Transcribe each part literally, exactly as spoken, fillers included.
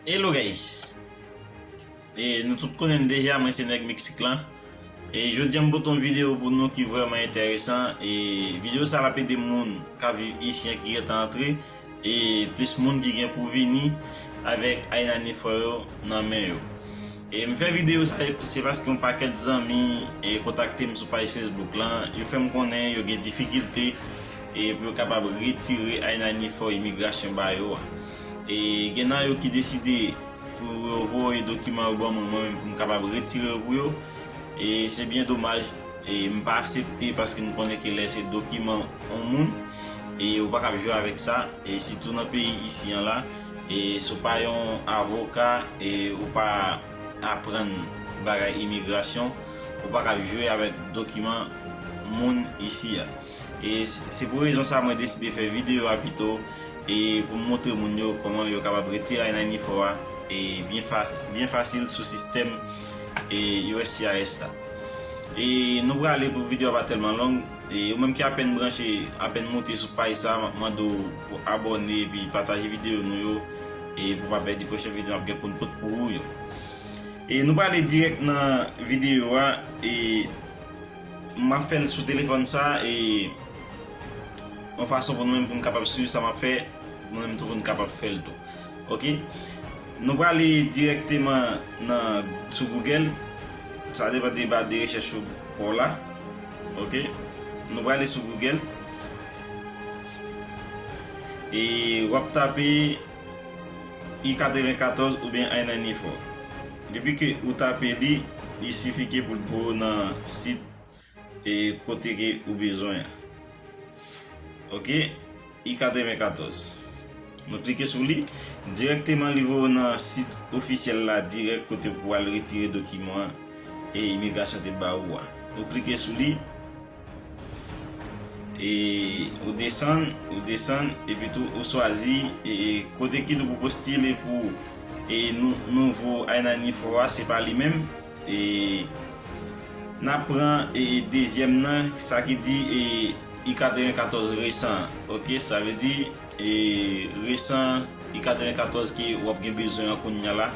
Hello guys. E nou tout konnen m deja, mwen se nèg Meksik lan. E jodi a m pote yon videyo pou nou ki vrèman enteresan. E videyo sa l ap ede moun k ap viv isi an ki gentan antre, e plis moun ki gen pou vini avèk I ninety-four yo nan men yo. E m fè videyo sa se paske yon pakèt zanmi e kontakte m sou paj Facebook lan, yo fè m konnen yo gen difikilte e pou yo kapab retire I ninety-four imigrasyon ba yo a. E gen nan yo ki deside pou yo voye dokiman yo ban mwen, mwen menm pou m kapab retire yo pou yo. E se byen domaj, e m pa aksepte paske m konnen ke lè se dokiman yon moun, e ou pa kab jwe avèk sa, e sitou nan peyi isi an la, e si w pa yon avoka, e ou pa aprann bagay imigrasyon, ou pa kab jwe avèk dokiman moun isi a. E se se pou rezon sa mwen deside fè videyo a pito, e pou m montre moun yo kòman yo kapab retire I ninety-four a, e byen fa, byen fasil sou sistèm e U S C I S la. E nou prale pou videyo a pa tèlman long. E ou menm ki apèn branche, apèn moute sou paj sa, m ap mande w pou abòne epi pataje videyo nou yo, e pou pa pèdi pwochen videyo n ap gen pou n pote pou ou yo. E nou prale dirèk nan videyo a, e m ap fè l sou telefòn sa, e yon fason pou nou menm pou n kapab swiv sa m ap fè, nou menm tou pou n kapab fè l tou. Ok? Nou prale dirèkteman nan, sou Google. Sa depann de ba de rechèch ou pa w la. Ok? Nou prale sou Google. E w ap tape I katrevenkatòz oubyen I ninety-four. Depi ke ou tape li, li sifi ke pou l voye w nan sit e kote ke ou bezwen an. Ok, I katrevenkatòz. Nou klike sou li, dirèkteman li voye w nan sit ofisyèl la dirèk kote pou al retire dokiman e imigrasyon te ba ou a. Ou klike sou li, e ou desann, ou desann, epi tou ou chwazi e kote ki tou pou postile pou e nou, nouvo I ninety-four a, se pa li menm. E n ap pran e dezyèm nan, sa ki di e I katrevenkatòz resan an. Ok, sa vle di e resan I katrevenkatòz ke w ap gen bezwen an kounye a la,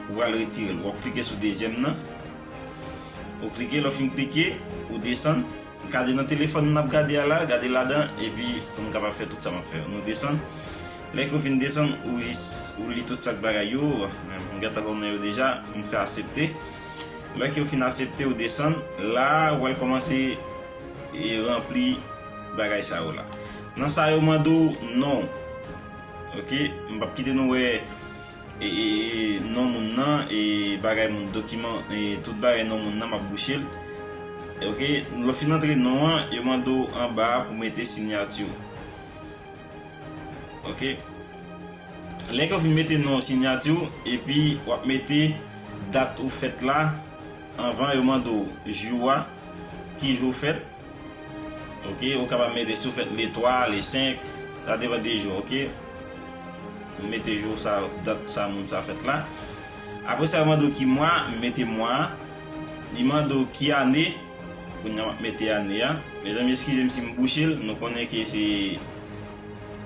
ou pral retire l. W ap klike sou dezyèm nan. Ou klike, lè w fin klike, ou desann. Gade nan telefòn n ap gade a la, gade ladan, epi pou m kapab fè tout sa m ap fè yo. Nou desann. Lè ke w fin desann, ou jis, ou li tout sa k bagay yo. M gentan konnen yo deja, m fè aksepte. Lè ke w fin aksepte, ou desann. La, ou pral kòmanse e ranpli bagay sa yo la. Nan sa yo mande w non. Ok, m p ap kite nou wè e, e, e, non moun nan, e bagay moun, dokiman, e tout bagay non moun nan, m ap bouche l. Ok, lè w fin antre non an, yo mande w anba a pou mete siyati w. Ok. Lè ke w fin mete non w, siyati w, epi w ap mete dat ou fèt la, anvan yo mande w jou a, ki jou w fèt. Ok, ou kapab mete si w fèt le twa, le senk, sa depann de jou, ok. Ou mete jou sa, dat sa moun sa fèt la. Apre sa, yo mande w ki mwa, m mete mwa a. Li mande w ki ane, kounye a m ap mete ane a. Mezanmi, eskize m si m bouche l, nou konnen ke se,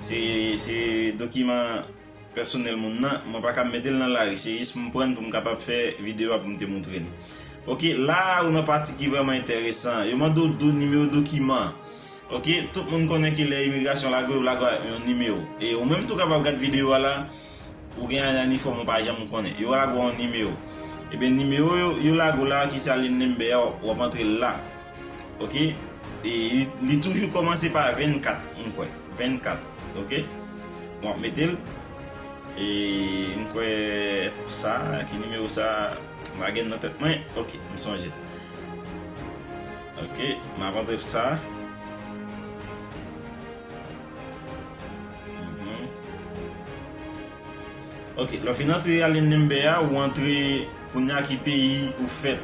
se, se dokiman pèsonèl moun nan, mwen pa ka mete l nan lari, se jis m pran l pou m kapab fè videyo a pou m te montre n. Ok, la ou nan pati ki vrèman enteresan. Yo mande w do, nimewo dokiman. Ok, tout moun konnen ke lè imigrasyon lage w, yo lage w ak yon nimewo. E ou menm tou kapab gad videyo a la, ou gen I ninety-four, ou pa janm konnen. Yo lage w yon nimewo. Ebyen, nimewo yo, yo lage w la, ki se alin number a, w ap antre l la. Ok? E li, li toujou kòmanse pa vennkat, m kwè. Vennkat. Ok? Bon, mete l. E m kwè sa, ki nimewo sa, m pa gen nan tèt mwen. Ok, m sonje l. Ok, m ap antre sa. Mhm. Ok, lè w fin antre alin number a, ou antre kounye a ki peyi ou fèt.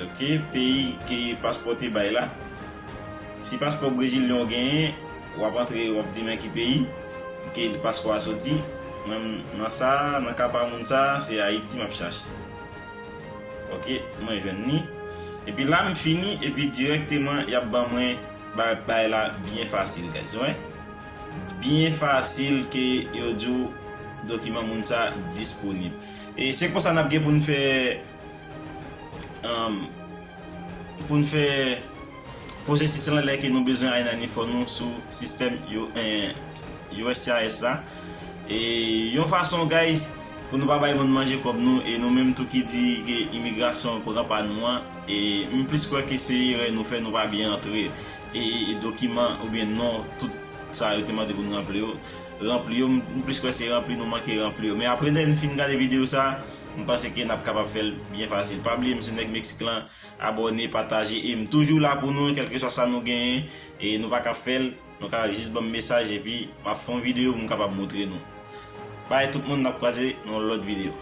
Ok, peyi ke paspò te bay la. Si paspò brezilyen w genyen, w ap antre, w ap di men ki peyi ke paspò a soti. Mwen, nan sa, nan ka pa moun sa, se Ayiti m ap chache. Ok, mwen jwenn li. Epi la, m fini, epi dirèkteman, y ap ban mwen ba-, bagay la byen fasil, guys. Wè? Byen fasil ke yo di w dokiman moun sa disponib. E se konsa n ap gen pou n fè, um, pou n fè pwosesis lan lè ke nou bezwen I ninety-four nou sou sistèm U S C I S la. E yon fason, guys, pou nou pa bay moun manje kòb nou, e nou menm tou ki di ke imigrasyon pran pa nou an, e m plis kwè ke se erè nou fè, nou pa byen antre e, e dokiman oubyen non, tout sa yo te mande pou nou ranpli yo, ranpli yo, m plis kwè se ranpli nou manke ranpli yo. Men apre n fin gade videyo sa, m panse ke n ap kapab fè l byen fasil. Pa bliye, m se nèg Meksik lan, abòne, pataje, e m toujou la pou nou, kèlkeswa sa nou genyen, e nou pa ka fè l, nou ka jis ban m mesaj, epi m ap fè yon videyo pou m kapab montre nou. Bay tout moun, n ap kwaze nan yon lòt videyo.